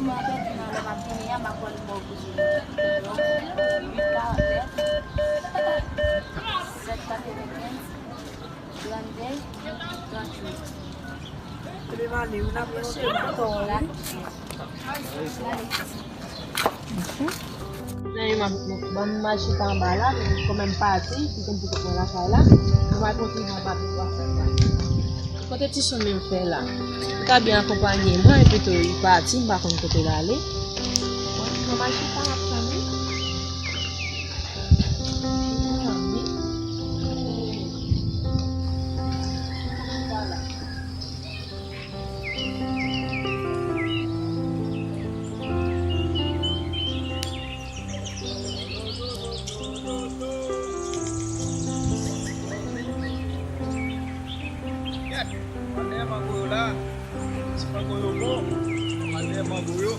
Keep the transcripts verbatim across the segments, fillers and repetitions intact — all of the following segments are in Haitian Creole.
Mwen pèdi nan lè m ap goumen an, m ap wè l bò kote m. Uit karant nèf, sèt katrevenkenz, trannde, tranntuit. Epi m ale wi, n ap chèche m atò wi. Nan yon m ap, m ap, m al chita anba la, men kòm m pati, m konn pou kòt mwen lakay la, m al kontinye anba pou w ap fè sa. Kote ti sou menm fè la? Li ka byen akonpanye mwen, epi tou li pati, m pa konn kote l ale. Mwen, mwen mal chita m ap tann li. Mwen anvi. Chita la. Kèt, al dèyè mango yo la. Ti mango yo bon. Al dèyè mango yo.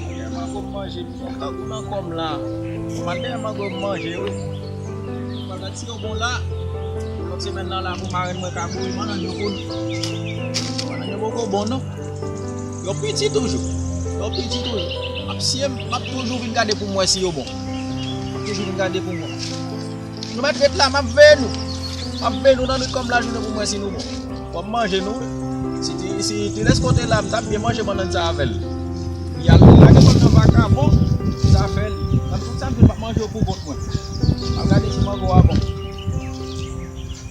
Al dèyè mango m manje. Kangou nan kò m la. Al dèyè mango m manje wi. Bagay si yo bon la. Lòt semèn nan la pou marenn mwen ka boure bannann yo pou nou. Bannann yo poko bon non. Yo piti toujou. Yo piti toujou. M ap siye, m ap toujou vin gade pou m wè si yo bon. M ap toujou vin gade pou m wè. Nou mèt ret la, m ap veye nou. M ap veye nou nan nwit kòm lajounen pou m wè si nou bon. Fò m manje nou. Si ti, si ti lès kote la, m t ap byen manje bannann sa avè l. Y al lage kò l nan vakabon, sa fè l. Nan tout sa m di l, m ap manje yo pou kont mwen. M ap gade si mango a bon.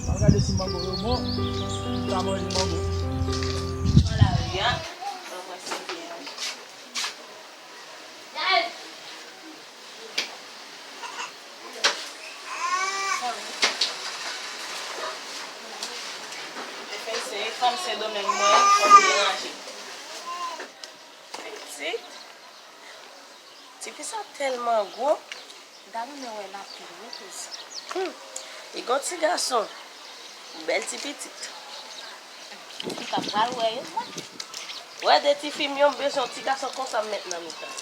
M ap gade si mango yo bon. M ka manje mango. Nan lari a, mwen mwen site. Fè se fanm Sendomeng mwen, fanm deranje. Pitit, tifi sa tèlman gwo. Dam nan wè l anpil wi kouz. Hmm. Li gon ti gason. Bèl ti pitit. Li pa pral wè yo mwen. Wè de tifi m yo, m bezwen yon ti gason konsa m met nan mitan.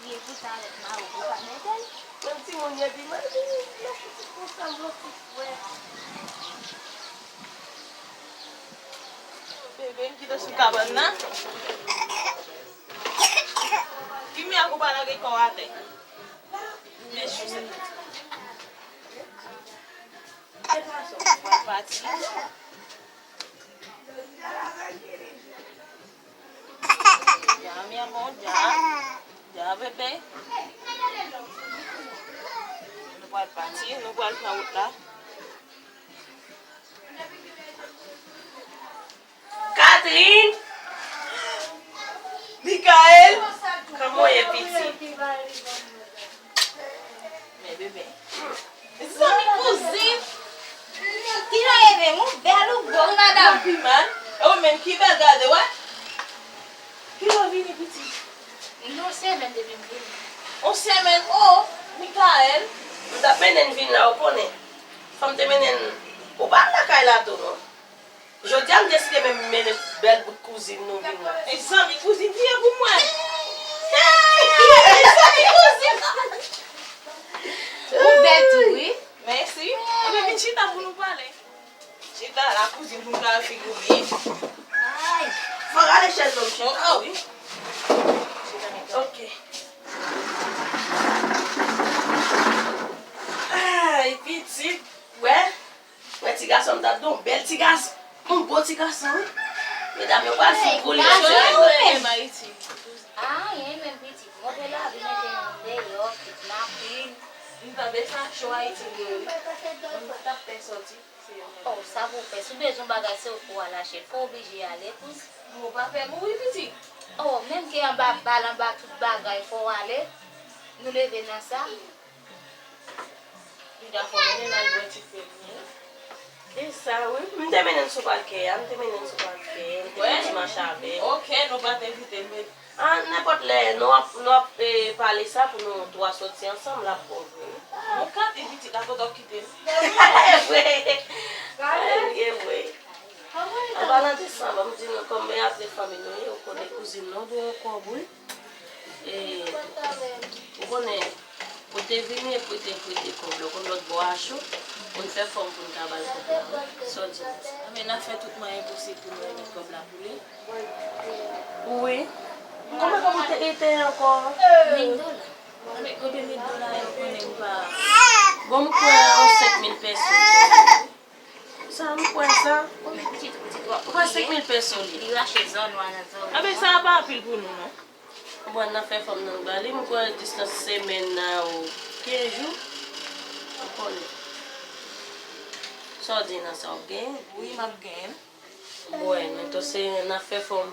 Li e poutan avèk mari w, ou pa mete l? Menm timoun yo di mwen, vini, vini, yon pitit konsa, m vle yon ti frè. Bebe, m kite sou kabann nan. Kimya kou pa lage kò w atè. Men chou se piti. Pati. Dja, mi amor, dja. Dja, bebe. Nou pral pati, nou pral pran wout la. Catherine! Michael! Kòman w ye, pitit? Men, bebe. Zanmi kouzin! Kilè w ye menm? Ou bèl, ou gwo, wi, madanm. Ou pi mal. E ou menm ki bèl, gade, wè. Kilè w vini, pitit? Yon semèn depi m vini. Yon semèn? Oh, Michael! M t ap mennen n vin la, ou konnen. Fò m te mennen n, ou pa al lakay la tou, non. Jodi a, m deside menm mennen bèl bout kouzin nou vin la. E zanmi kouzin, priye pou mwen. Hey! E zanmi kouzin. Ou bèl tou, wi. Mèsi. Anben, vin chita pou nou pale. Chita la, kouzin, pou m ka figi w byen. Ay. Fò rale chèz la, m chita, wi. Chita, men. Ok. Ay, pitit. Wè. Wè ti gason m t ap di w, bèl ti gason. Yon bon ti gason, wi. Medam yo pral fin koule. Hey, gason, wi. Anyen menm, pitit. Move lavi mete nou deyò, tout mapin. M tande sa, cho Ayiti vre, wi. Moun pa t ap pè sòti, se yo menm. Oh, sa pou w fè. Si w bezwen yon bagay, se ou pou w al achte l. Fò w oblije ale, kouz. Ou pa pè mouri, pitit? Oh, menm ke anba bal, anba tout bagay, fò w ale. Nou leve nan sa. Piga fò mennen l al bwè ti fè l byen. E sa, wi. M te mennen l sou pakè a, m te mennen l sou pakè, m te fè ti mache avè l. Ok, nou pa t envite l, men. Ah, nenpòt lè, nou ap, nou ap, eh, pale sa pou nou twa sòti ansanm, l ap bon vre, wi. Mwen ka di pitit la kote w kite m. E vre. E vre. An palan de sa, ban m di nou, kòm e afè fanmi nou ye, ou konnen kouzin nou dwe yon kòb, wi. E, ou konnen, ou te vini epi te prete kòb la, ou konn lòt bò a cho. Pou n fè fòm pou n ka ba l kòb la, wi. Sa w di? Anben, n a fè tout mwayen posib pou nou remèt kòb la pou li. Wi. Konbyen kòb ou te, te ankò? Mil dola. Anben, kote mil dola yo konnen m pa. Bon, m kwè yon senk mil pèso. Sa, m kwè sa. Ou kwè senk mil pèso li? Li rache zòn w a nan zòn. Anben, sa a pa anpil pou nou, non. Bon, n ap fè fòm nan ba li, m kwè jis nan semèn nan ou kenz jou. Ou konnen. Sa w di nan sa w genyen? Wi, m ap genyen. Bon, men tou se n ap fè fòm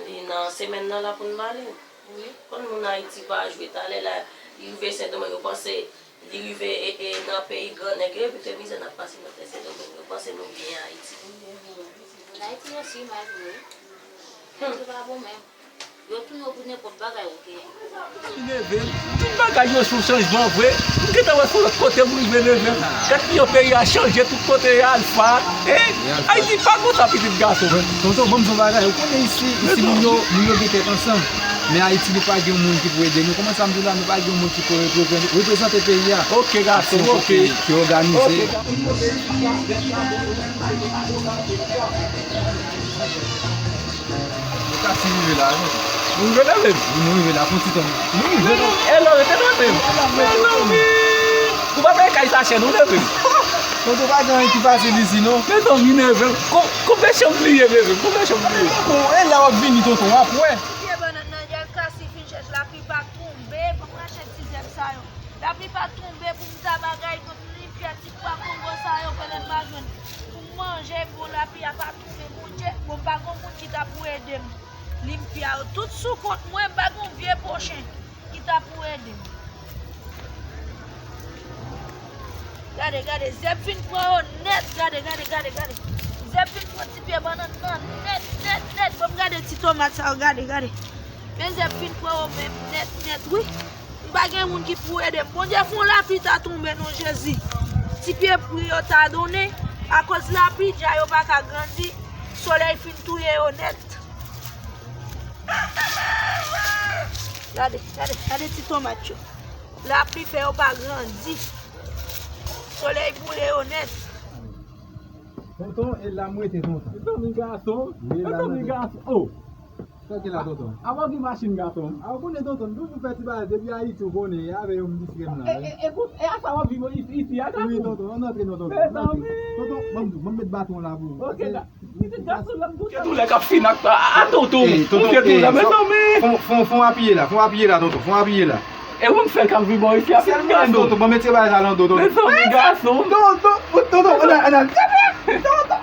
li nan semèn nan la pou n ba li. Wi. Konn moun Ayiti pa jwe. Talè la, li rive Sendomeng, yo panse li rive e, e, nan peyi gran nèg yo, epi te mizè n ap pase nan tè Sendomeng, yo panse nou byen Ayiti. Moun Ayiti yo si mal vre wi. Ayiti pa bon menm. Yo tounen yo pou nenpòt bagay, oke. Li leve m. Tout bagay yo sou chanjman vre. M gentan wè se yon lòt kote m rive leve m. Gad ki yon peyi a chanje, tout kote e alfa. Hein? Ayiti pa konsa, pitit gason. Tonton, ban m di yon bagay. Ou konnen isi, isi moun yo, moun yo gen tèt ansanm. Men Ayiti, nou pa gen moun ki pou ede nou. Kòman sa m di w la, nou pa gen moun ki pou reprezante, reprezante peyi a. Oke, gason, oke. Ki òganize. Oke, gason. Ou ka si rive la, non? Nou rive leve m. Nou rive la, fon ti tan. Nou rive la. E lò, rete tande m. Mezanmi! Ou pa fè kay sa chè, nou leve m. Tonton, pa gen anyen ki fasil isi, non. Mezanmi, leve m. Kon-, konbyen chanm li ye, leve m? Konbyen chanm li ye? Bon, e la w ap vini, tonton, w ap wè. Ti pye bannann nan, y al kasi fin chèch lapli pa tonbe, ban m rache ti zèb sa yo. Lapli pa tonbe pou m ta bagay, pou m limpye ti pwa kongo sa yo, pèlèt m a jwenn pou m manje, bon, lapli a pa tonbe, Bondye, bon, m pa gon moun ki ta pou ede m. Limpye yo tout sou kont mwen, m pa gon vye pwochen ki ta pou ede m. Gade, gade, zèb fin pran yo nèt, gade, gade, gade, gade. Zèb fin pran ti pye bannann nan nèt, nèt, nèt. Bon, gade ti tomat sa yo, gade, gade. Men zèb fin pran yo menm nèt, nèt, wi. M pa gen moun ki pou ede m. Bondye fè yon lapli ta tonbe non Jezi. Ti pye pri yo ta donnen, akoz lapli dja yo pa ka grandi, solèy fin touye yo nèt. Gade, gade, gade ti tomat yo. Lapli fè yo pa grandi. Solèy boule yo nèt. Tonton, e la m rete, tonton. Mezanmi gason. Wi, la m rete. Mezanmi gason. Oh. Sa ki la, tonton? Avan gen machin, gason. A, ou konnen, tonton, m toujou fè ti bagay depi Ayiti, ou konnen, e avè yo m distrè m la. E, e, e, e a sa w ap viv isi, isi a, gason? Wi, tonton, ann antre non, tonton. Mezanmi. Tonton, ban m di w, ban m met baton la pou ou. Ok, ga-, pitit gason, lè m tou. Ke doulè k ap fin ak, a, a, tonton. Ou ke doulè, mezanmi. Fon, fon, fon apiye la, fon apiye la, tonton, fon apiye la. E ou m sèl k ap viv bò isi a, pitit gason. Tonton, ban m retire bagay sa nan do, tonton. Mezanmi gason. Tonton, tonton, ann al, ann al. Tonton.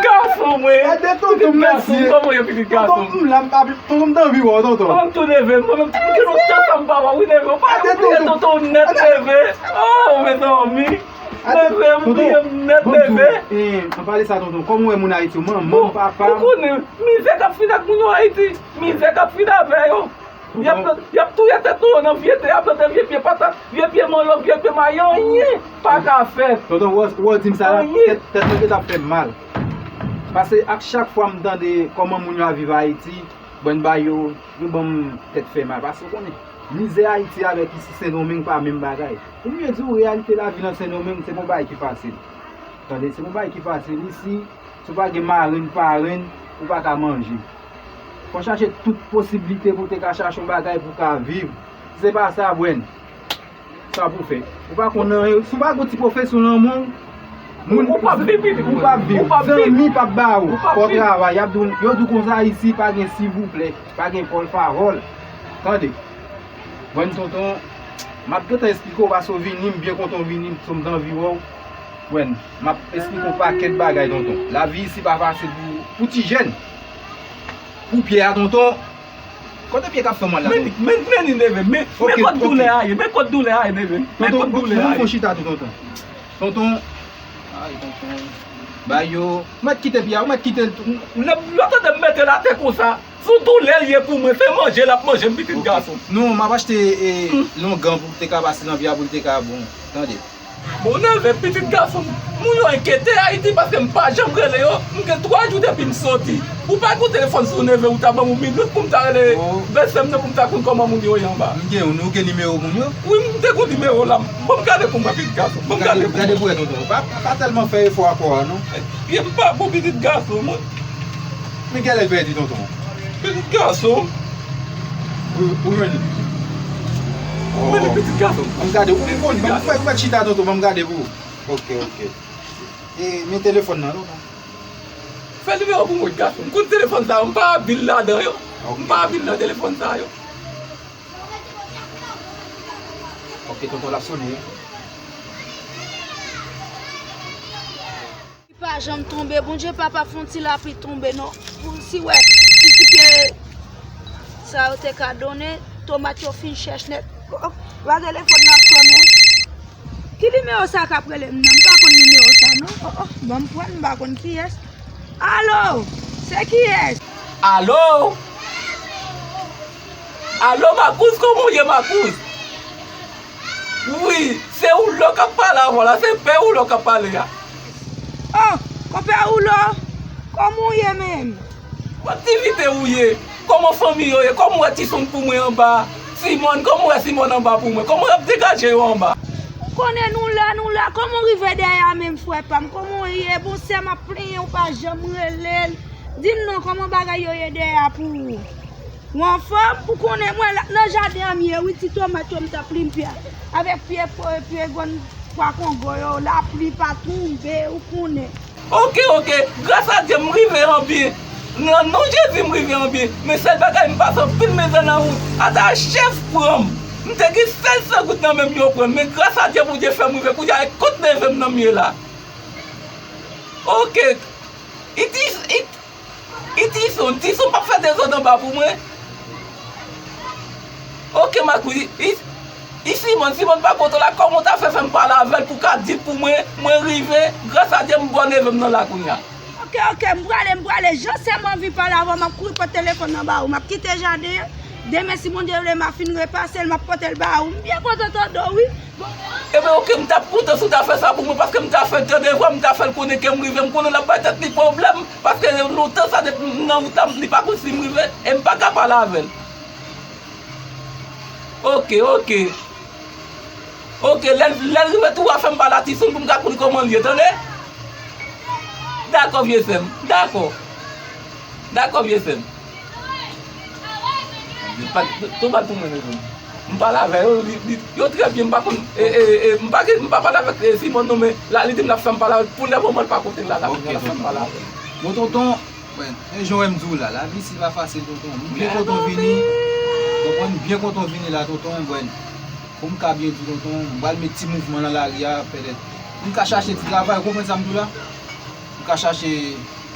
Gason mwen. Gade tonton, pitit gason, mesye. Kòman w ye, pitit gason? Tonton, m la, m pa, tonton, m t anvi wè w, tonton. Kòman m tou leve m, mwen menm, m gen lontan sa m pa wè w, wi, leve m. Pa bliye tonton nèt leve. Oh, mezanmi. Leve m, bliye m nèt leve. An pale sa, tonton, kòman w wè moun Ayiti yo, manman, papa? Ou konnen, mizè k ap fin ak moun yo Ayiti, mizè k ap fin avè yo. Y ap, y ap touye tèt nou yo nan vye tè, y ap plante vye pye patat, vye pye manlòk, vye pye mayi, anyen pa ka fèt. Tonton, wè, wè w di m sa la, tèt, tèt mwen gentan ap fè m mal. Paske ak chak fwa m tande kòman moun yo ap viv Ayiti, bon, m ba yo, yo ban m tèt fè mal. Paske w konnen, mizè Ayiti avèk isi Sendomeng pa menm bagay. Pou m byen di w, reyalite lavi nan Sendomeng, se pa yon bagay ki fasil. Tande, se pa yon bagay ki fasil. Isi, si w pa gen marenn, parenn, ou pa ka manje. Fò w chache tout posiblite pou w te ka chache yon bagay pou w ka viv. Si se pa sa, bwèn, sa pou w fè? Ou pa konn anyen. Si w pa gon ti pwofesyon nan men w, moun, ou p ap viv, pitit mwen. Ou p ap viv. Zanmi p ap ba ou. Fò w travay. Y ap di w, yo di w konsa isi, pa gen silvouplè, pa gen pòlfavòl. Tande. Bwèn tonton, m ap gentan esplike w paske w vini, m byen kontan w vini, m t anvi wè w. Bwèn, m ap esplike w pakèt bagay, tonton. Lavi isi pa fasil pou, pou ti jèn. Pou pye a, tonton. Kote pye k ap fè mal la, tonton? Men, men, men li leve, men, men kot doulè a ye, men kot doulè a ye, leve. Men kot doulè a ye. Tonton, fon chita tou, tonton. Tonton. Ay, tonton. Ba yo. Ou mèt kite pye a, ou mèt kite l tou. Lè, lè w tande m mete l atè konsa, se yon doulè l ye pou mwen, se manje l ap manje m, pitit gason. Non, m ap achte, e, longan pou te ka pase nan pye a, pou l te ka bon. Tande. Ou nève pitit gason m. Moun yo enkyete Ayiti paske m pa janm rele yo. M gen twa jou depi m soti. Ou pa gen telefòn sou neve ou ta ban m yon minit pou m ta rele bèlsè m nan pou m ta konn kòman moun yo ye anba. M gen yon, ou gen nimewo moun yo? Wi, m te gen nimewo la. Ban m gade pou m wè pitit gason. Ban m gade pou m wè. Gade pou wè tonton. Pa, pa tèlman fè efò akò a non. Ebyen m pa bon pitit gason mwen. Men genlè l pèdi tonton. Pitit gason. Ou, ou jwenn li? Men li pitit gason. Ban m gade, ou konn, ban m fè, fè chita tonton, ban m gade pou ou. Ok, ok. E, men telefòn nan, tonton. Fè nimewo pou mwen, gason. M konn telefòn sa yo, m pa abil ladan yo. M pa abil nan telefòn sa yo. Ok, tonton, l ap sone. Li pa janm tonbe. Bondye papa fè yon ti lapli tonbe non. Pou si wè, si ti pye sa yo te ka donnen, tomat yo fin chèch nèt. Oh, oh, va telefòn nan ap sonnen. Ki nimewo sa k ap rele m nan? M pa konn nimewo sa non. Oh, oh, ban m pran, m pa konn kiyès. Alo, se kiyès? Alo? Alo, Makouz, kòman w ye, Makouz? Wi, se Woulo k ap pale avè w la, se pè Woulo k ap pale a. Oh, konpè Woulo, kòman w ye menm? Bon, aktivite ou ye? Kòman fanmi yo ye? Kòman w wè Tison pou mwen anba? Simòn, kòman w wè Simòn anba pou mwen? Kòman y ap degaje yo anba? Ou konnen nou la, nou la. Kòman w rive dèyè a menm, frè pa m? Kòman w ye? Bon, sè m ap plenyen, ou pa janm rele l. Di m non, kòman bagay yo ye dèyè a pou ou? Ou anfòm? Ou konnen mwen la, nan jaden an m ye wi, ti tomat yo m t ap limpye avèk pye, pye grenn pwa kongo yo, lapli pa tonbe, ou konnen. Ok, ok, gras a Dye m rive an byen. Nan non Jezi m rive an byen. Men sèl bagay m pase anpil mizè nan wout. Ata chèf pran m. M te gen sèz san goud nan men m yo pran m. Men gras a Dye Bondye fè m rive kounye a e kot neve m nan m ye la. Ok. It is, it, Tison, Tison p ap fè dezòd anba pou mwen. Ok, Makouz, i, i, i Simòn, Simòn pa kote w la, kòman w ta fè fè m pale avè l pou w ka di l pou mwen, mwen rive, gras a Dye m bò neve m nan la kounye a. Ok, ok, m prale, m prale, jan sè m anvi pale avè w, m ap kouri pote telefòn nan ba ou, m ap kite jaden an, demen si Bondye vle m a fin repase l, m ap pote l ba ou, m byen kontan tande w wi. Ebyen, ok, m t ap kontan si w ta fè sa pou mwen, paske m ta fè tande vwa, m ta fè l konnen ke m rive, m konnen l ap bay tèt li pwoblèm, paske lontan sa depi m nan wout la, li pa konn si m rive, e m pa ka pale avè l. Ok, ok. Ok, lè, lè l rive tou, w a fè m pale a Tison pou m ka konnen kòman l ye, tande? Dakò, vye sè m, dakò. Dakò, vye sè m. Li pa, tou bat pou mwen, mezanmi. M pale avè yo, li, li, yo trè byen, m pa konn, e, e, e, m pa gen, m pa pale avèk, e, Simòn non, men la, li di m l ap fè m pale avè l, pou lè moman l pa kote l la, l ap, l ap fè m pale avè l. Bon, tonton, bon, e jan w wè m di w la, lavi isi pa fasil, tonton. M byen kontan w vini, konprann, m byen kontan w vini la, tonton, bon, pou m ka byen di w, tonton, m pral met ti mouvman nan lari a, pètèt. M ka chache ti travay, ou konprann sa m di w la? M ka chache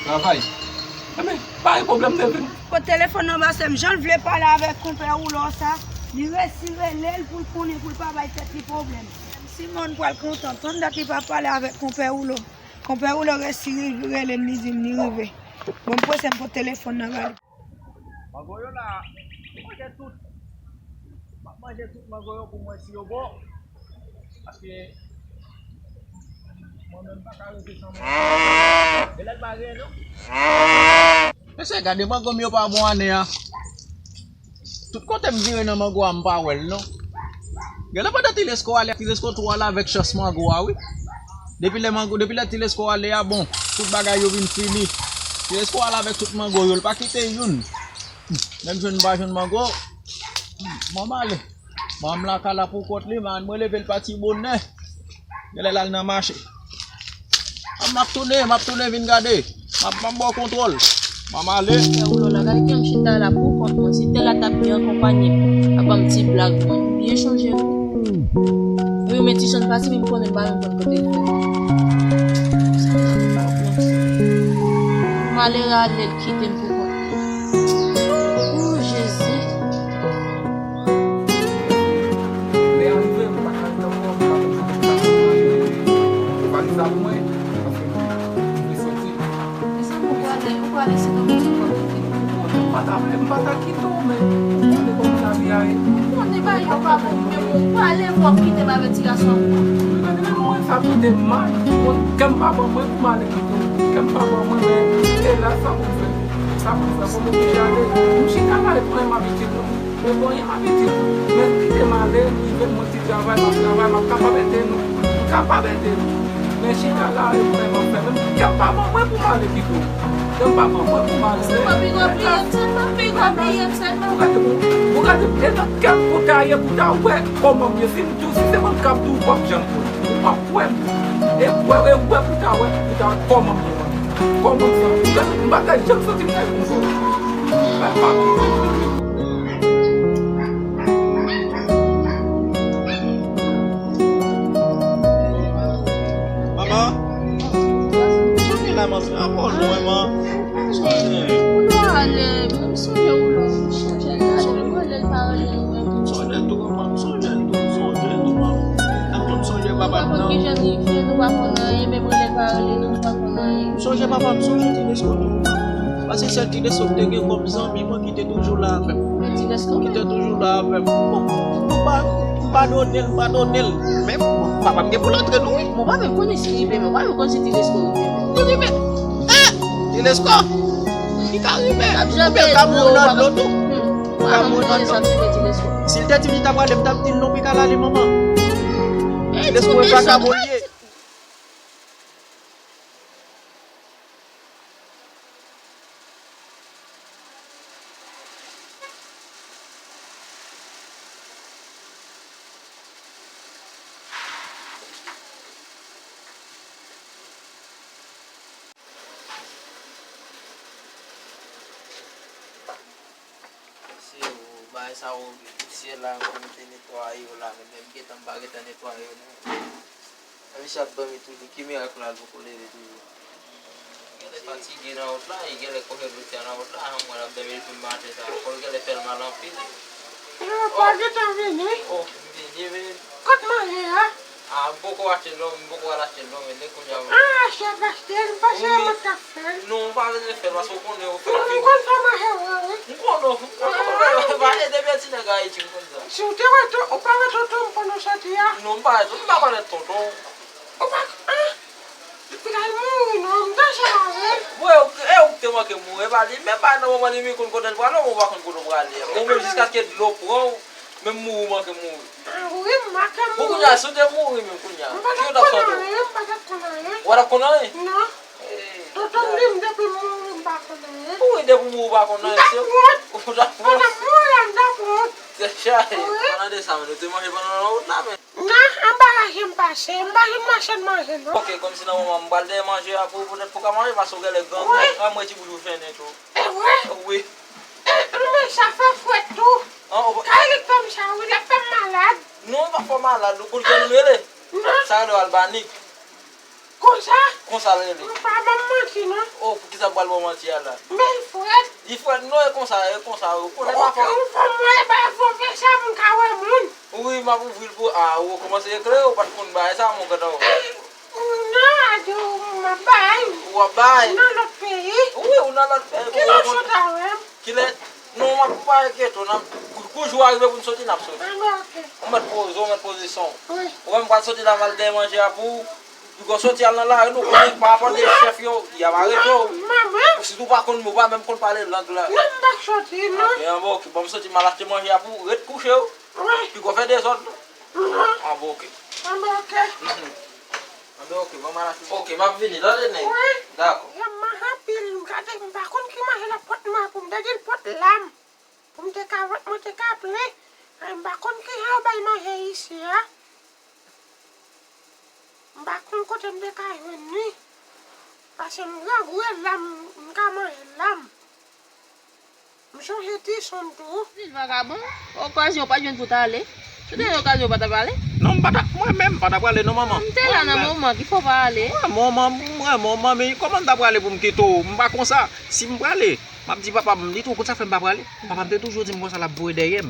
travay. Ebyen, pa gen pwoblèm, Devin. Kot telefòn nan ba sè m, jan l vle pale avèk konpè Woulo sa, li resi rele l pou l konnen, pou l pa bay tèt li pwoblèm. Simòn pral kontan, tann dat li pa pale avèk konpè Woulo. Konpè Woulo resi rele m, li di m li rive. Bon, m prese m pot telefòn nan ba li. Mango yo la, m manje tout. M ap manje tout mango yo pou m wè si yo bon. Paske mwen menm m pa ka rete san manje. Genlè l pa gen non. Mesye, gade mango m yo pa bon ane a. Tout kote m vire nan mango a, m pa wè l non. Genlè pandan Tilesko ale, Tilesko tou ale avèk chans mango a wi. Depi lè mango, depi lè Tilesko ale a, bon, tout bagay yo vin fini. Tilesko ale avèk tout mango yo, l pa kite youn. Menm jwenn m pa jwenn mango, manman ale. Manman lakay la pou kont li, man, mwen leve l pati bonè. Genlè l al nan mache. M ap tounen, m ap tounen vin gade. M ap, m ap ba w kontwòl. M ap ale. Frè Woulo la, gade jan m chita la pou kont mwen. Si tè la t ap byen akonpanye m, ap ban m ti blag mwen. M byen chonje l wi. Wi, men ti chan pati, men m konnen m pa menm konn kote l fè. Malere ale, l kite m pou kont mwen. O Jezi. Lè a rive, m pa ka tann ankò, m pa konn kote m ta pran valiz la pou mwen, paske m vle soti. E sa pou prale, ou prale sinon m di w pa kite m. M pa ta vle, m pa ta kite w, men ou konnen kòman lavi Gade. Konnen bagay yo pa bon pou mwen, ou prale, w ap kite m avèk ti gason an. Mwen menm, mwen, sa fè m mal. Mwen, kè m pa bon mwen pou m ale pito. Kè m pa bon mwen, men, e la, sa pou m fè? Sa pou m fè? Fò m oblije ale. M chita la, e pran m abitid, non. Mwen bon, yon abitid. Men kite m ale, m rive, mwen ti travay, m ap travay, m ap kapab ede nou. M kapab ede nou. Men chita la, e pran m ap fè. Men kè m pa bon mwen pou m ale pito. Kè m pa bon mwen pou m ale. Sèlman, piga bliye m sèlman, piga bliye m sèlman. Ou gade, ou gade, e nan kè pou ta ye, pou ta wè kòman m ye. Si m di w, si se mwen k ap di w, ou p ap janm kwè. Ou p ap kwè m. E wè, e wè pou ta wè, pou ta wè kòman m ye. Kòman m fè. Ou gade, m pa t janm santi m ta ye konsa. Mwen pa Manman, sa gen la, manman? Apre nou, manman. Sa gen? Ou lò ale, m sonje ou lò. M sonje l ale, m rele l pa rele nou menm. M sonje l tou, manman, m sonje l tou, m sonje l tou, manman. Nan tout m sonje papa m nan. Ou pa konn kijan li fè, nou pa konn anyen, menm rele l pa rele nou, nou pa konn anyen. M sonje papa m, m sonje ti Lesko tou. Paske sèl ti Lesko m te gen kòm zanmi mwen ki te toujou la avè m. Men ti Lesko ki te toujou la avè m. Bon, m pa, m padone l, m padone l. Men papa m gen pou l antre non wi. Mwen pa menm konnen si rive, men mwen pa menm konn si ti Lesko rive. Li rive. Eh! Ti Lesko! Li ka rive. Oubyen l ka mouri nan dlo tou. Li ka mouri nan dlo. Si l te di m li ta prale, m t ap di l non, pi ka l ale, manman. Ti Lesko e vakabon li ye. Se ou, bagay sa yo, pousyè la, pou m te netwaye yo la, men menm gentan m pa gentan netwaye yo non. Misye ap dòmi toujou, ki mirak la l poko leve toujou? Genlè fatige nan wout la, e genlè kòmè dotè nan wout la, anmwey l ap dòmi depi maten sa, kò l genlè fè l mal anpil. Yo pa gentan vini. Oh, m vini, men. Kot manje a? Ah, m poko achte l non, m poko al achte l non, men kounye a. Ah, chèf achte l, m panse mwen t ap fè l. Non, ou pa bezwen fè l, paske ou konnen ou fè l vini. Mwen m konn fè manje vre, wi. M konnen, m konnen, pa ede byen ti nèg Ayiti, m konn sa. Si w te wè ton, ou pa wè tonton m pandan w soti a? Non, m pa wè tonton, m pa konnen tonton. Ou pa, ah, li pral mouri non, m ta chèche avè l. Bon, e ou, e ou ki te manke mouri, e pa li, men pa nan moman li, li konn kote l prale, ou pa konn kote w prale. Bon, men jiskaske dlo pran w, menm mouri w manke mouri. Ah, wi, m manke mouri. Bon, kounye a, si w te mouri menm kounye a, ki w t ap fè tou? M pa t ap konn anyen, m pa t ap konn anyen. Ou pa t ap konn anyen? Non. Eh, tonton m di m depi m mouri, m pa konn anyen. Wi, depi w mouri, ou pa konn anyen, se. M t ap wont. Ou t ap wont. Pandan m mouri a, m t ap wont. Tèt chaje. Wi. Pandan de sa, men, ou te manje pandan nan wout la, men. Non, anba la jan m pase, m pa jwenn machann manje, non. Ok, kòmsi nan moman m pral dèyè manje a pou, poutèt pou w ka manje, paske w genlè gran, gran, anmwey ti boujou fennen tou. E vre? Wi. E, men sa fè frèt tou. An, ou pa. Kay li fè m sa, wi, l ap fè m malad. Non, ou pa fè w malad, ou konn ki moun rele? Non. Sa rele w Albanik. Konsa? Konsa l rele. Ou pa ban m manti, non. Oh, poukisa w pral ban m manti a la? Men l frèt. Li frèt, non, e konsa, e konsa, ou konnen pa fò. Ou fè m wè, e pa fò fè sa, moun ka wè moun. Wi, m ap ouvri l pou, ah, ou kòmanse eklere, ou pa t konn bagay sa, mon grandan. Non, a di w, m ap bay. Ou ap bay? Nan lòt peyi. Wi, ou nan lòt peyi. Kilè w sot avè m? Kilè? Non, m ap pa enkyete w, n ap, kou, kou jou a rive pou n soti, n ap soti. Ah, men, ok. Ou mèt poze, ou mèt poze san w. Wi. Ou wè m pral soti la, m al dèyè manje a pou ou. Piga w soti al nan lari, nou konnen pa rapò de chèf yo, y ap arete w. Manman. Sitou w pa konn, ou pa menm konn pale lang la. Non, m pa soti, non. Ah, men, bon, ok, ban m soti, m al achte manje a pou ou, ret kouche w. Wi. Piga w fè dezòd. Non. Ah, bon, ok. Ah, bon, ok. Mhm. Anben, ok, ban m al achte. Ok, m ap vini, tande, nèg. Wi. Dakò. Yo manje anpil, m gade, m pa konn ki manje l ap pot mwen pou m te di l pot lam. Pou m te ka vant mwen te ka plen. Ay, m pa konn kijan yo bay manje isi a. M pa konn kote m te ka jwenn li. Paske m grangou e lam, m ka manje lam. M sonje ti sonn tou. Li vagabon, okazyon w pa t jwenn pou w t ale. Si w te gen okazyon, w pa t ap ale. Non, m pa t ap, mwen menm, m pa t ap prale non, manman. M te la nan moman, ki fè w pa ale? Mwen, manman, mwen, manman, men kòman m ta prale pou m kite w? M pa konsa. Si m prale, m ap di papa m, li tou, ou konn sa fè m pa prale? Papa m te toujou di m konsa, l ap voye dèyè m.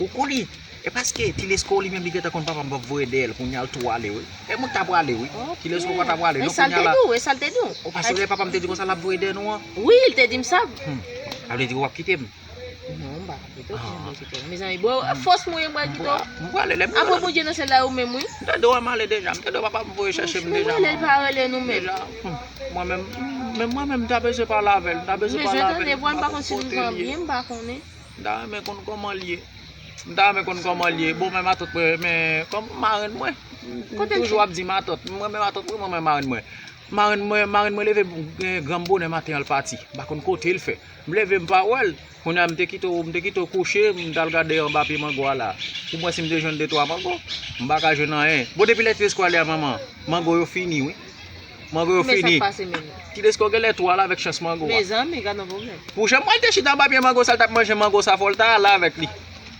Ou konnen, e paske Ti Lesko li menm li gentan konn papa m p ap voye dèyè l, kounye a l tou ale wi. E mwen t ap prale wi. Ti Lesko pa t ap prale non, kounye a la. E sa l te di w? E sa l te di w? Ou pa sonje lè papa m te di konsa l ap voye dèyè nou an? Wi, l te di m sa. Hmm. Sa vle di w ap kite m? Non, m pa ka kite w, kijan m pral kite w? Mezanmi, bon, fòs mwen, m pral kite w. M prale, lè m Apre Bondye nan syèl la, ou menm, wi. M tande w ap ale deja, m tande w papa m voye chèche m deja. Lè l pa rele nou menm. Deja, hmm, mwen menm, menm mwen menm, m ta bezwen pale avè l, m ta bezwen pale avè l. Bezwen tande vwa, m pa konn si l vivan byen, m pa konnen. M ta renmen konn kòman l ye. M ta renmen konn kòman l ye. Bon, men matant mwen, men kòm marenn mwen, m toujou ap di matant. Mwen, men matant mwen, mwen, men marenn mwen. Marenn mwen, marenn mwen leve, eh, granm bonè maten an, l pati. M pa konn kote l fè. M leve, m pa wè l. Kounye a, m te kite w, m te kite w kouche, m t al gade anba pye mango a la. Pou m wè si m te jwenn de twa mango. M pa ka jwenn anyen. Bon, depi lè Ti Lesko ale a, manman, mango yo fini, wi. Mango yo fini. Men sa k pase menm? Ti Lesko genlè tou al avèk chans mango a. Mezanmi, gad yon pwoblèm. Pou jan mwen te chita anba pye mango sa, l t ap manje mango sa, fò l ta ale avèk li.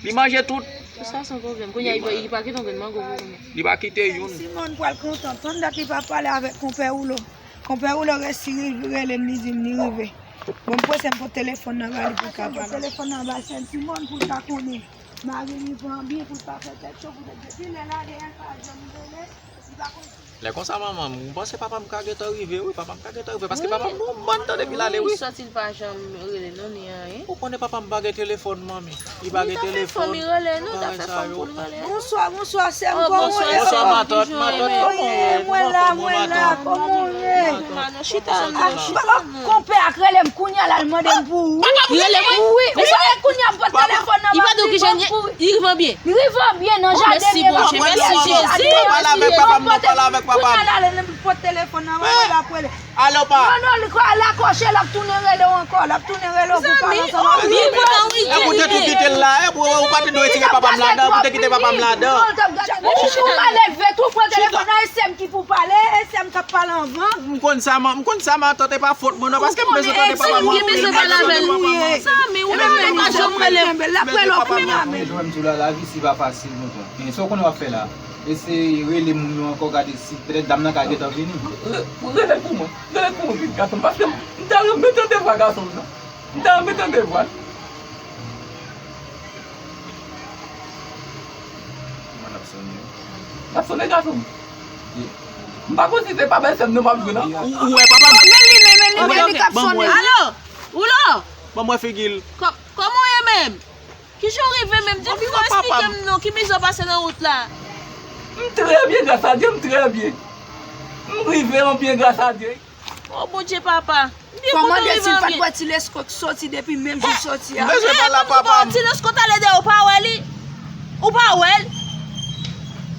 Li manje tout. Sa se yon pwoblèm. Kounye a, li pa, li pa kite yon grenn mango pou ou menm. Li pa kite youn. Simone pral kontan. Tann dat li pa pale avèk konpè Woulo. Konpè Woulo resi rele m, li di m li rive. Bon, m prese m pot telefòn nan ba li pou l ka pale. Telefòn nan ba Sèn Simone pou l ka konnen mari li pran byen, pou l pa fè tèt cho, poutèt depi lè la, Dèyèl pa janm rele, li pa konn si Lè konsa, manman, m panse papa m ka gentan rive, wi. Papa m ka gentan rive, paske papa m bon bann tan depi l ale, wi. Wi, sòti l pa janm rele nou, ni anyen. Ou konnen papa m pa gen telefòn, manmi. Li pa gen telefòn. Li ta fè fanmi rele nou, ta fè fanm pou l rele nou. Bonswa, bonswa, sè m, kòman w ye? Bonswa, matant, matant, kòman w ye? Mwen la, mwen la, kòman w ye? Chita, chita. Konpè a k rele m kounye a la, l mande m pou ou. Papa m rele mwen? Wi, wi, kounye a m pot telefòn nan, m ap di l bon pou ou. Li rive byen? Li rive byen nan jaden. Mèsi Bondye, mèsi Jezi. Pale avèk papa m, non, pale avèk papa m. Kounye a la, l pot telefòn nan, mwen la pou l. Alo, pa. Non, non, li kwa, l akwoche, l ap tounen rele w ankò, l ap tounen rele w pou pale ansanm avèk ou. Li kontan, wi. E pou te tou kite l la, e pou ou pa te dwe retire papa m ladan, pou te kite papa m ladan. Non, l t ap gade. Ou pa leve tou, pran telefòn nan, e sè m ki pou pale, e sè m k ap pale anvan. M konn sa, man, m konn sa, matant, e pa fòt mwen, non, paske m bezwen tande papa m. Ou konnen e sè m ki bezwen pale avè l. Sa, men ou menm, ou pa janm rele. L ap rele w kounye a menm. Jwenn tou la, lavi isi pa fasil, tonton. Men sa w konnen w ap fè la. Eseye rele moun yo ankò, gade si petèt dam nan ka gentan vini. Re-, rele l pou mwen. Rele l pou mwen, pitit gason m, paske m ta renmen tande vwa gason m nan. M ta renmen tande vwa l. Kòman l ap sonnen? L ap sonnen, gason m. M pa konn si se pa bèlsè m nan m ap jwenn an. Ou, ou wè papa m? Men li, men, men li, men li k ap sonnen. Alo! Woulo! Ban mwen figi l. Kò-, kòman w ye menm? Kijan w rive menm? Di m, fò w esplike m non, ki mizè w pase nan wout la? M trè byen, gras a Dye, m trè byen. M rive an byen, gras a Dye. O Bondye, papa. M byen kontan w rive an byen. Fò mande si l pa t wè Ti Lesko k soti depi menm jou l soti a. M bezwen pale ak papa m. Ti Lesko t ale dèyè, ou pa wè li? Ou pa wè l?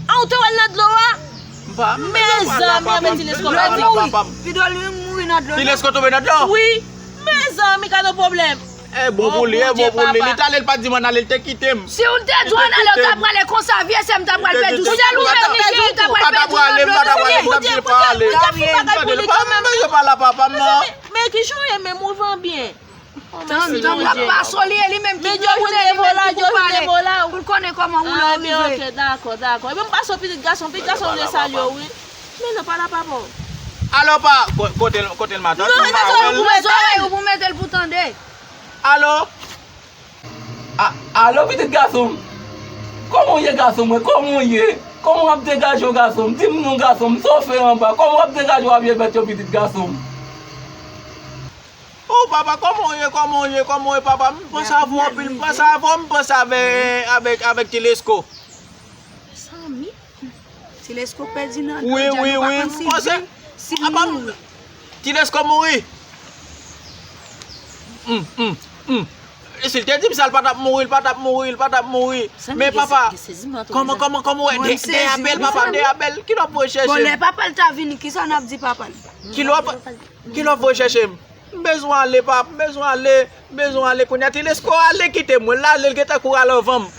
An, ou te wè l nan dlo a? M pa, m bezwen pale ak papa m. Mezanmi, anben Ti Lesko pa di. Pi dwòl li mouri nan dlo. Ti Lesko tonbe nan dlo? Wi. Mezanmi, gad yon pwoblèm. E bon pou li, e bon pou li. Li t ale, li pa t di m ann ale, li te kite m. Si w te di w ann ale, w ta prale konsa, vye sè m ta pral pèdi w. Sèl ou menm ki te pral pèdi w nan dlo. M pa t ap prale, m pa t ap prale, m t ap di l pa ale. M tande l, m pa, m bezwen pale ak papa m, non. Men kijan w ye menm, ou van byen? Tann, tann, w ap pase w li, e li menm ki koute, li menm ki pou pale. Pou l konnen kòman ou la rive. Ah, men ok, dakò, dakò. Ebyen, m pase w pitit gason, pitit gason m vle salye w, wi. Men non, pale ak papa w. Alo, pa, ko-, kote l, kote l, matant? Non, m pa wè l. Ou pou mete l pou tande. Alo? A, alo, pitit gason m. Kòman w ye, gason mwen? Kòman w ye? Kòman w ap degaje w, gason m? Di m non, gason m. Sa w fè anba? Kòman w ap degaje w ap ye bèt yo, pitit gason m? O, papa, kòman w ye? Kòman w ye? Kòman w ye, papa? M panse avè w anpil. M panse avè w, m panse avè, avèk, avèk Ti Lesko. Ti Lesko pèdi nan dlo, wi, wi, wi, m panse. Si l mouri. Ti Lesko mouri. Hum, hum, hum. E si l te di m sa, l pa t ap mouri, l pa t ap mouri, l pa t ap mouri. Men papa, kòman, kòman, kòman w wè? De, de apèl, papa, de apèl. Kilè w ap voye chèche m? Bon, lè papa l ta vini, kisa n ap di papa l? Kilè w ap, kilè w ap voye chèche m? M bezwen ale, pap, m bezwen ale, m bezwen ale kounye a. Ti Lesko ale kite mwen, l ale, l gentan kouri al anvan m.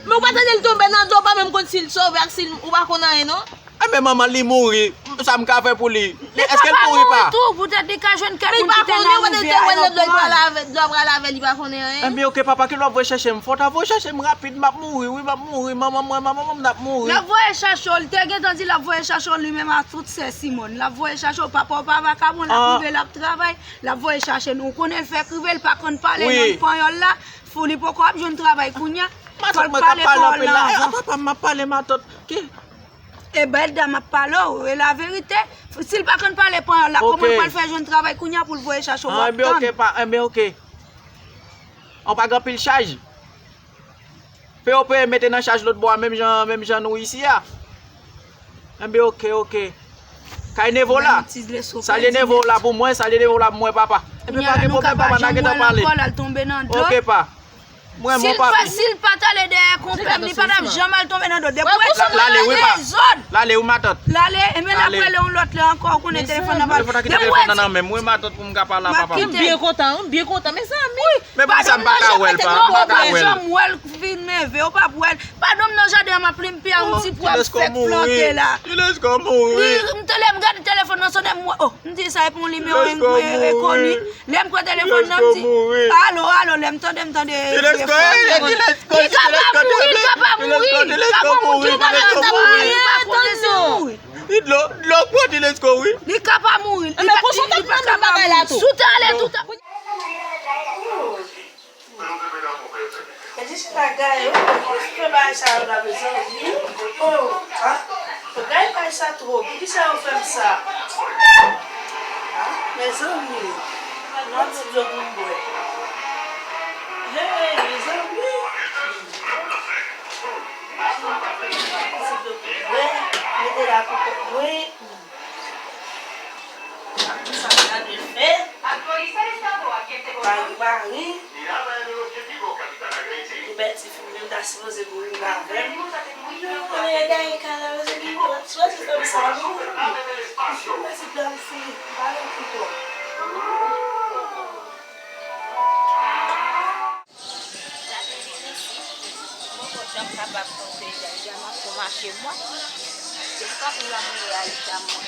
Men ou pa tande l tonbe nan dlo, ou pa menm konn si l sove ak si l, ou pa konn anyen, non. Enben, manman, li mouri. Sa m ka fè pou li? Èske l mouri pa? Li pa mouri tou, poutèt li ka jwenn kèk moun ki te nan rivyè a, yo pran l. Dlo ap pral avè l, li pa konnen anyen. Enben, oke, papa, kilè w ap voye chèche m? Fò w ta voye chèche m rapid, m ap mouri, wi, m ap mouri. Manman mwen, manman mwen, m ap mouri. L ap voye chache w, li te gentan di l ap voye chache w, li menm ak tout sè Simòn. L ap voye chache w, papa w pa vakabon, l ap rive, l ap travay. L ap voye chache nou. Ou konnen l fèk rive, l pa konn pale lang panyòl la. Fou, li poko ap jwenn travay kounye a. Fò l pale pawòl la anvan. Papa m ap pale, matant. E bèl dam ap pale w, e laverite. Si l pa konn pale panyòl la, kòman l pral fè jwenn travay kounye a pou l voye chache w? Ap tann. Enben, oke, pa, enben, oke. An pa gen anpil chaj. P O P mete nan chaj lòt bò a, menm jan, menm jan nou isi a. Enben, oke, oke. Kay Nevo la. Salye Nevo la pou mwen, salye Nevo la pou mwen, papa. Enben, pa gen pwoblèm, papa, n a gentan pale. Oke, pa. Mwen, si l pa, si l pa t ale dèyè konpè m, li pa t ap janm al tonbe nan do. Depi w wè ti moun nan dezòd. L ale, wi, matant. L ale, enben, n ap rele yon lòt lè ankò, ou konnen telefòn nan pa. Depi w wè ti. Mwen, matant, pou m ka pale a papa m. M byen kontan, m byen kontan, mezanmi. Men poukisa m pa ka wè l, pa, m pa ka wè l. Ou pa janm wè l fin leve, ou p ap wè l. Padon m nan jaden an, m ap plim pye a, yon ti pwa m fèk plante la. Kilès kò mouri? Li, m te lè m gade telefòn nan sonnen, m wè, oh, m di sa e pou yon nimewo enkoni. Lè m pran telefòn nan, m di, alo, alo, lè m tande, m tande. Li ka pa mouri, li ka pa mouri, li ka pa mouri, li pa konnen si l mouri. Li dlo, dlo pran Tilesko, wi. Li ka pa mouri, li pa ka pa mouri. Sou tale, tout. E di se bagay, wi. Fè bagay sa yo la, mezanmi. Oh, ah. Fè bagay sa twòp. Poukisa yo fè m sa? Ah, mezanmi. Nan ti dlo pou m bwè. Hey, mezanmi. Ti dlo pou m bwè. Mete la pou kòk mwen. Sa m ta dwe fè? Mari, mari. Pou bèl ti fi m, yo ta sipoze mouri avè m. Yo konnen yo gaye kay la, yo se ki yo sipoze fè m sa, non? Mèsi, bèl fi, m pa nan pito. Gade li isi, m poko janm kapab konprann li, li janm ap tou mache mwen. Se pa pou la mwen ye Aisha mwen.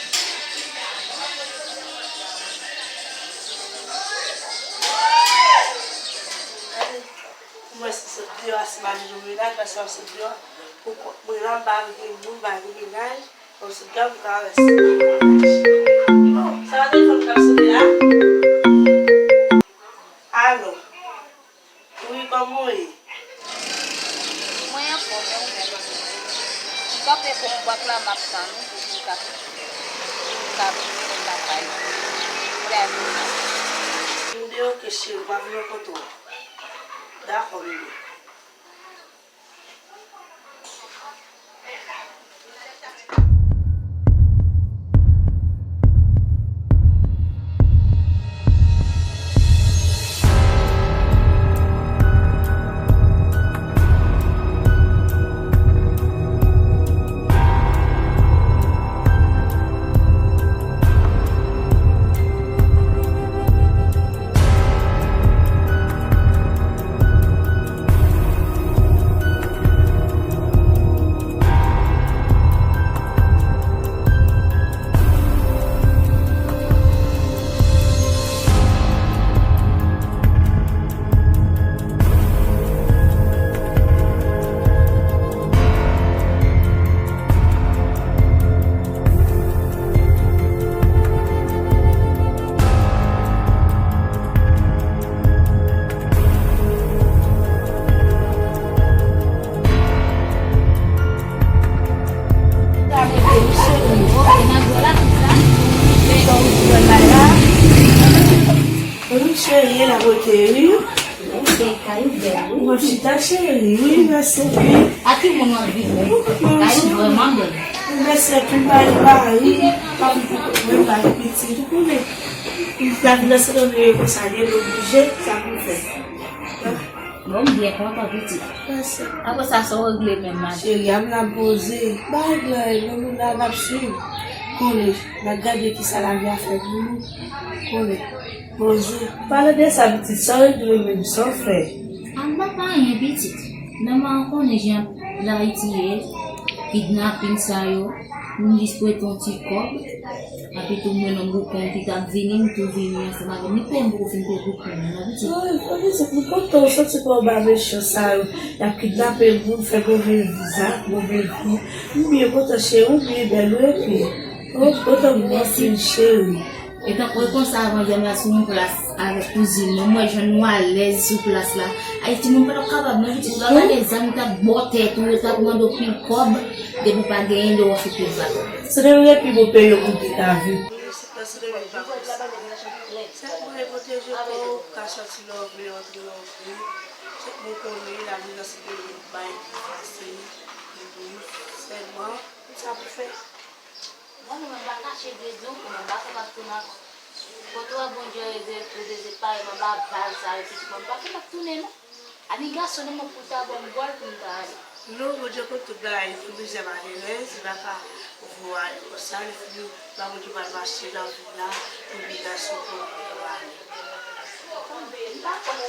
Mwen si sot deyò a, si m al jwenn menaj, paske m sot deyò, pou kont mwen la, m pa gen moun, m pa gen menaj, m sot deyò, m travèse. Bon, sa va telefòn k ap sone la? Alo. Wi, kòman w ye? Mwen anfòm, e ou menm? M kanpe bò bwat la, m ap tann ou pou vin ka, pou vin ka vin jwenn lakay ou. Lè a vin. M di, oke, cheri, m ap vin nan kote w. Dakò, bebe. Wi, cheri, la bote, wi. Mwen chita, cheri, wi, mèsi, wi. A ki moun w ap viv, wi? Kay vrèman bèl. Mèsi, anpil, mari, mari, pa pou mwen, mari, pitit, ou konnen. Lavi nan se nan nou ye konsa, li oblije, sa pou fè. Bon, m byen kontan, pitit. Mèsi. Apre sa, sa w regle menm, madanm? Cheri, a m la poze. Bagay la, nou, nou la, n ap swiv. Konnen, n ap gade kisa lavi a fè pou nou. Konnen, poze. Pale de sa, pitit, sa w regle menm, sa w fè? A m pa fè anyen, pitit. Nòmal, ou konnen jan Ayiti ye, kidnaping sa yo, moun jis prete yon ti kòb. Epi tou m wè nan gwoup konn ki t ap vini, m tou vini ansanm avè l. Li peye m poko fin peye gwoup konn nan, pitit. Wi, wi, se pou kontan w soti pran ba mechan sa yo. Y ap kidnape moun, fè move zak, move vi. M byen kontan, cheri, ou byen bèl, wi, epi. Oh, kontan m anpil, cheri. E tankou e konsa avan yè m la sou yon plas avèk kouzin mwen, m wè jan nou alèz sou plas la. Ayiti moun pa t ap kapab, non, pitit, ou ta gade zam, yo t ap bò tèt ou, yo t ap mande w pil kòb, depi w pa genyen, lè w ap fè pil vag. Se te youn nan pi bon peryòd moun te ka viv. Mwen pwoteje kò w, ka sòti lè w vle, antre lè w vle. Chak moun konnen lavi nan se de bay ki fasil, ki dous, sèlman, sa pou fè. Mwen menm, mwen pa kache vle di w, mwen pa fè m ap tounen ankò. Kote w wè Bondye rete, rete pare m anba bal sa yo, pitit mwen, m pa fè m ap tounen non. A ni gason nan mwen pou l ta ban m gòl pou m ta ale. Non, Bondye konn tout bagay, li konn plizyè malerèz, li pa ka voye w ale konsa, li fini, pa Bondye pral mache nan vi la, pou li gason pou l ale. M pa konn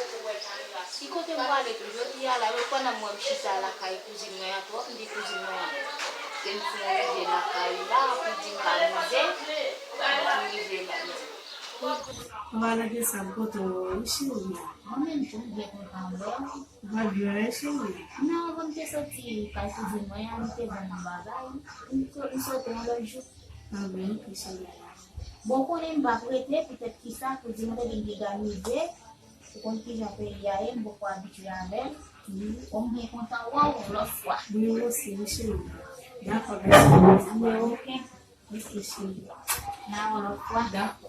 ki kote m prale tou jodi a la, yo pandan m wè m chita lakay kouzin mwen an, twòp m di kouzin mwen an, ke m fon rive lakay ou la, pou di m pa mize, m tou rive la, m di. Ou pa nan gen sa m kontan wè w wi cheri. Mwen menm tou m byen kontan wè w. Ou pa byen wè cheri. Non, avan m te soti kay kouzin mwen an, li te ban m yon bagay. M sou- m swete yon lòt jou. Anben, ok cheri. Bon, ou konnen m p ap rete, poutèt kisa, kouzin mwen te di m deja mize. Ou konn kijan peyi a ye, m poko abitye avè l. Bon, m byen kontan wè w yon lòt fwa. Mwen osi, wi cheri. Dakò, mèsi. Ok. Mèsi cheri. N a wè yon lòt fwa. Dakò.